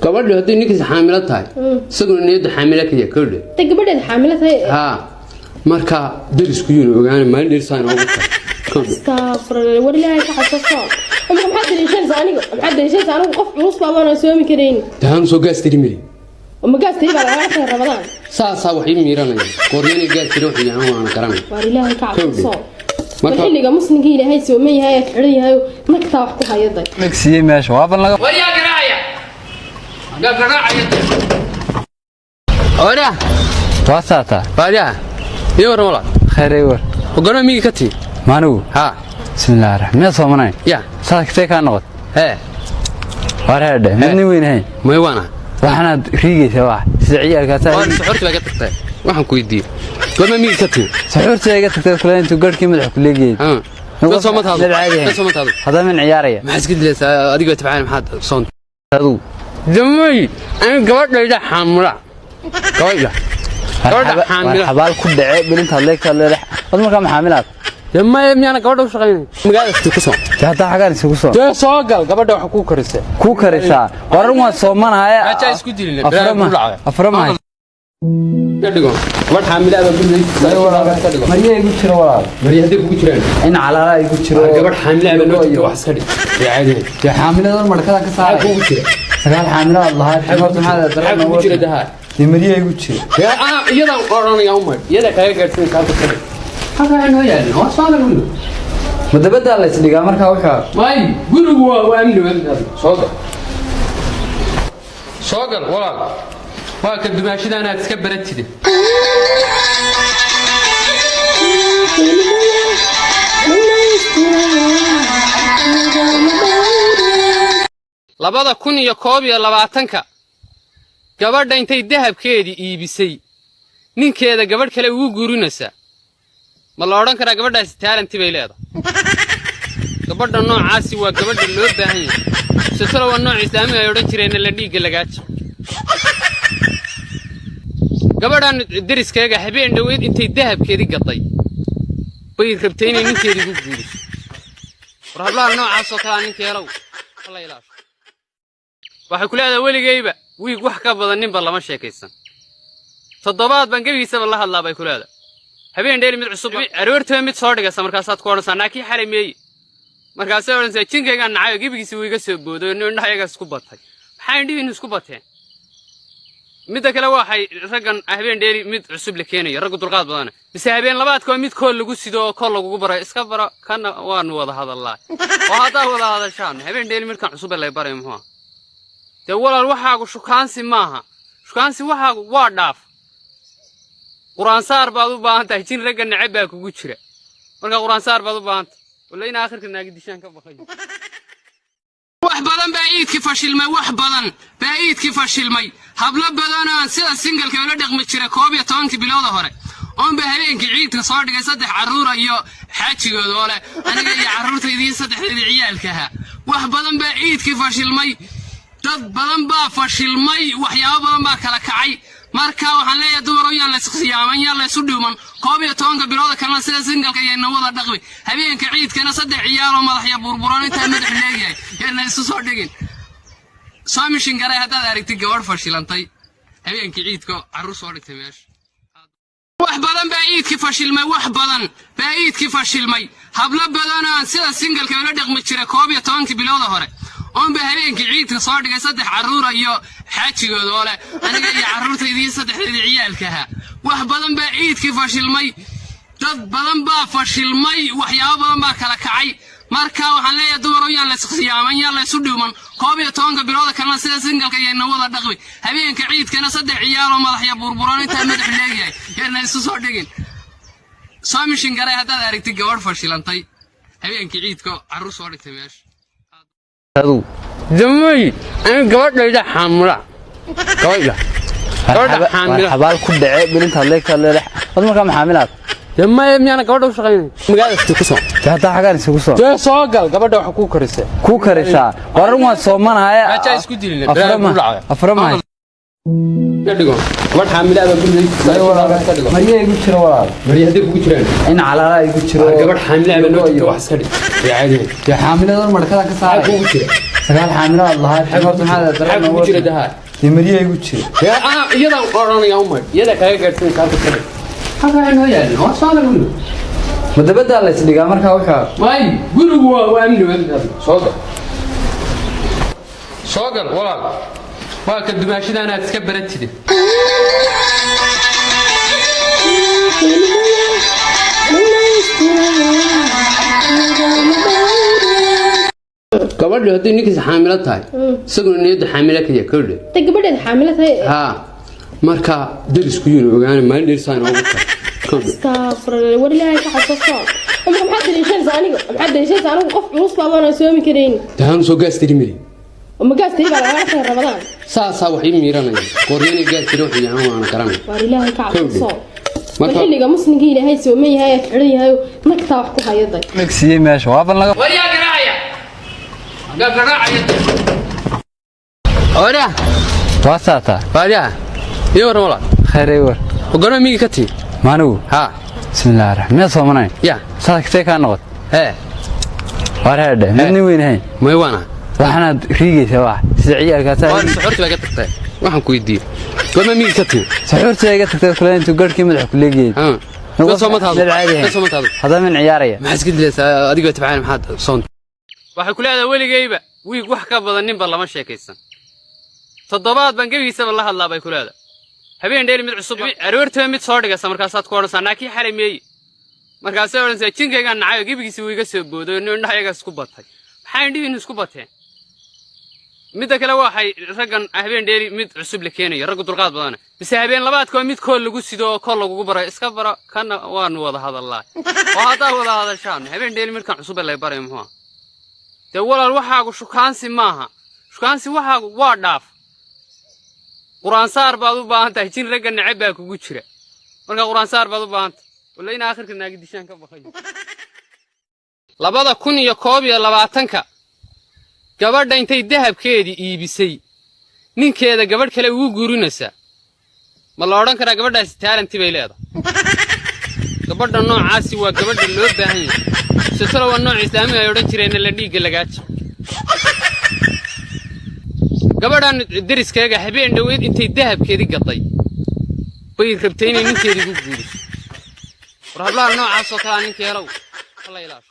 Gabadhu haddii ninkiisa xaamilo tahay, isaguna niyadda xaamilo ka yahay, kordhe. Ta gabadheed xaamilo tahay. Haa, marka derisku yuuna ogaana maalin dheer saa inoogu tahay, kordhe. Astaghfirullah, war Ilaahay ka xasuuso. Imika maxaad daliishanaysaa aniga? Maxaad daliishanaysaa anigu? Qof culus baa baana soomi karayn. Dahaan soo gaas tiri meli. Ma gaas tiri baa lagaa tahay Ramadaan? Saasaa wax ii miiranaya gooryana gaas tiri wuxuu yahay waana garanay. War Ilaahay ka xasuuso. Marka xilliga muslimka Ilaahay sooman yahay ee xidhan yahay nagtaa wax ku hayaday. Siiyey meesha waaban laga. Waryaa garaacaya, gaa garaacaya oraa. Waa saataa. Waryaa, iyo waran walaal. Khayray war. Ogolma migi ka tii? Maanigu? Haa. Bismillahi raxmaan, miyaad soomanayn? Ya. Saadktee kaa noqot? Hee. War heedhe, mid nin weyn ahayn. May waana. Waxaanaad riigaysaa wax sida ciyaalkaasaa. Waan suxuurti baa ka tagtay. Waxaan ku weydiiyey gorma migi ka tii? Suxuurtii iga tagtay kule intuu garhkii madaxa ku leegayay. Dad soo mataado, dad soo mataado. Hadda min ciyaaraya. Maxaa iska dilaysaa adigoo tabcaan? Maxaad soon? Adigu. Damay, ani gabadhayda xaamula, gabadha gabadha war xaamila. Xabaal ku dhace bilintaad leegtaad leedahay ad markaa maxaamilaad. Damay, miyaana gabadha u shaqaynay magaalada ku soo? Dee haddaa xagaan isugu soo. Dee soo gal, gabadha waxa ku karisay. Kuu karisaa waran, waan soomanahay. Raajaa isku dilin. Aframa aframa. Ka dhigo gabadh xaamila baa guriga ka dhigo. Marya igu jiro walaal. Marya hadday kugu jiraan. In calaala igu jiro. Gabadh xaamila baa noo jirta, wax iska dhig ee caadi. Dee xaamiladan markada ka maxaa saaray? Kugu jira. Sagaal xaamilaad lahaa horta, maxaa maxaa kugu jira dahaa? Dee marya igu jiro. Dee iyadaan odhanaya umar, iyada kaaga gaadhsiinaysa. Halka ka dhig, halkaa inoo yaalin waa soo gal guriga. Ma dabadaa la isdhigaa markaa wuxuu? May, gurigu waa amni, waa amni. Soo gal, soo gal walaal, waa ka dumaashada inaad iska baratide. 2021-ka gabadha intay dahabkeedii iibisay ninkeeda gabadh kale ugu guurinaysaa, ma la odhan karaa gabadhaasi talent bay leedahay? Gabadha noocaasi waa gabadha loo baahan yahay setolo waa nooc islaamiga ay odhan jireenna la dhiigga lagaaja. Gabadhan deriskayga habeen dhoweyd intay dahabkeedii gaday bay rabtay inay ninkeedii ugu guuriso. War hablaha noocaasoo kalaa ninka helow hala ilaasho. Waxay ku leedahay weligayba wiig wax ka badan ninba lama sheekaysan, toddobaad baan gebigiisaba la hadlaa bay ku leedahay. Habeen dheeli mid cusub, aroortiba mid soo dhigaysa. Markaasaad ku odhanaysaa, naakii xalay meeyi? Markaasay odhanaysaa, jinkaygaan nacay oo gebigiisa wuu iga soo booday oo indhahayagaas isku batay. Maxaa indhihiinu isku bateen? Midda kale, waxay raggan habeen dheeli mid cusub la keenayo, raggu dulqaad badana mise habeen labaadka waa mid kool lagu sido oo kool lagugu barayo. Iska baro kana, waanu wada hadallaa oo haddaa wada hadashaan habeen dheeli midkan cusub ee lay barayo muxuu ah? Dee walaal, waxaagu shukaansi maaha, shukaansi waxaagu waa dhaaf. Qur-aansaar baad u baahan tahay, jin ragga necab baa kugu jira. Marka qur-aansaar baad u baahan tahay walla in aakhirka naagi dishaan ka baqayo. Wax badan baa iidkii fashilmay, wax badan baa iidkii fashilmay. Hablo badan oo aan sida single-ka ula dhaqmi jira 11-kii bilooda hore oonba habeenkii ciidka soo dhigay saddex carruura iyo xaajigooda oo leh aniga iyo carruurtaydii saddexdeedii ciyaalka ahaa. Wax badan baa ciidkii fashilmay, dad badan baa fashilmay, waxyaabo badan baa kala kacay. Marka waxaan leeyahay, dumarow, yaan layskhiyaaman, yaan laysu dhuuman. 11-ka bilooda kalena sida single-ka yayna wada dhaqmi, habeenka ciidkana saddex ciyaaloo madaxya burburan intaa madax leegyahay yayna isu soo dhigin. Soo mishin garay haddaad aragtid gabadh fashilantay habeenkii ciidka carruur soo dhigtay meesha. Wax badan baa iidkii fashilmay, wax badan baa iidkii fashilmay. Hablo badan oo aan sida single-ka ula dhaqmi jira 11-kii bilooda hore oonba habeenkii ciidka soo dhigay saddex carruura iyo xaajigooda oo leh aniga iyo carruurtaydii saddexdeedii ciyaalka ahaa. Wax badan baa ciidkii fashilmay, dad badan baa fashilmay, waxyaabo badan baa kala kacay. Marka waxaan leeyahay, dumarow, yaan layskhiyaaman, yaan laysu dhuuman. 11-ka bilooda kalena sida single-ka yayna wada dhaqmi, habeenka ciidkana saddex ciyaaloo madaxya burburan intaa madax leegyahay yayna isu soo dhigin. Soo mishin garay haddaad aragtid gabadh fashilantay habeenkii ciidka carruur soo dhigtay meesha. Adigu. Damay, ani gabadhayda xaamula, gabadha gabadha war xaamila. Xabaal ku dhace bilintaad leegtaad leedahay ad markaa maxaamilaad. Damay, miyaana gabadha u shaqaynay magaalada ku soo? Dee haddaa xagaan isugu soo. Dee soo gal, gabadha waxa ku karisay. Kuu karisaa waran, waan soomanahay. Raajaa isku dilin. Aframa aframa. Ka dhigo gabadh xaamila ah guriga ka dhigo. Maryaa igu jiro, walaal. Marya haddii kugu jiraan. In calaala igu jiro. Gabadh xaamila ah noo jirta, wax iska dhig. Way caadi. Dee xaamiladan markada ka Maxaa saaray. kugu jira? Sagaal xaamilaad lahaa horta, maxaa Maxaa kugu jira daha? Dee maryaa igu jira. Yaa ana iyada oranaya umar iyada kaga gaadhsan kaarka ka dhig. Halkaa inoo yaalin waa soo adag guriga. Ma dabaddaa la isdhigaa markaa wuxuu? Waay, gurigu waa amni, waa soo gal, soo gal walaal. Waa ka dumaashida inaad iska baratide. Gabadhu haddii ninkiisa xaamilo tahay, isaguna niyadda xaamilo ka yahay, kowdhe. Ta gabadheed xaamilo tahay. Haa, marka derisku yuuna ogaana maalin dherisaan oogu tahay, kowdhe. Astaghfirullah, war Ilaahay ka xasuuso. Imika maxaad daliishanaysaa aniga? Maxaad daliishanaysaa anigu? Qof culus baa maana soomi karayn. Dahaan soo gaas tiri mari. Oo ma gaas tiri baa lagaga tahay Ramadaan? Saasaa wax ii miiranaya qoryana gaas tiri wuxuu yahay waana garanay. War Ilaahay ka xasuuso. Marka xilliga muslimka Ilaahay sooman yahay ee xidhan yahay nagtaa wax ku hayaday. Megsiiyey meesha waa bal naga. Waryaa garaacaya, gaa garaacaya oraa. Waa saataa. Waaryaa, iyo warran walaal. Khayr ay war. Ogorma migi ka timi? Maanigu? Haa. Bismillahi raxmaan, miyaad soomanayn? Ya. Saakatee kaa noqot? Hee. Waar heedhe, mid nin weyn ahayn. May waana. Waxaanaad riigaysaa wax sida ciyaalkaasaa. Waan suxuurti baa ka tagtay. Waxaan ku weydiiyey goorma migi ka timi? Suxuurtii iga tagtay kule intuu garhkii madaxa ku leegayay. Haa. Dad soo ma taado. Dad caadi ahayn. Dad soo ma taado. Haddaba min ciyaaraya. Maxaa iska dilaysaa adigoo tabcaan? Maxaad soon? Waxay ku leedahay weligayba wiig wax ka badan ninba lama sheekaysan, toddobaad baan gebigiisaba la hadlaa bay ku leedahay. Habeen dheeli mid cusub, aroortiba mid soo dhigaysa. Markaasaad ku odhanaysaa, naakii xalay meeyi? Markaasay odhanaysaa, jinkaygaan nacay oo gebigiisa wuu iga soo booday oo indhahayaga isku batay. Maxaa indhihiinu isku bateen? Midda kale, waxay raggan habeen dheeli mid cusub la keenayo, raggu dulqaad badana mise habeen labaadka waa mid kool lagu sido oo kool lagugu barayo. Iska baro kana waanu wada hadallaa oo haddaad wada hadashaan habeen dheeli midkan cusub ee lay barayo muxuu ah? Dee walaal, waxaagu shukaansi maaha, shukaansi waxaagu waa dhaaf. Qur-aansaar baad u baahan tahay, jin ragga neceb baa kugu jira. Marka qur-aansaar baad u baahan tahay walla in aakhirka naagi dishaan ka baqayo. 2021-ka gabadha intay dahabkeedii iibisay ninkeeda gabadh kale ugu guurinaysaa, ma la odhan karaa gabadhaasi talent bay leedahay? Gabadha noocaasi waa gabadha loo baahan yahay sitalo waa nooc islaamiga ay odhan jireenna la dhiigga lagaa jabo. Gabadhan deriskaaga habeen dhoweed intay dahabkeedii gaday bay rabtay inay ninkeedii ugu guuriso. War hablaha noocaasoo kalea ninka helow hala ilaasho.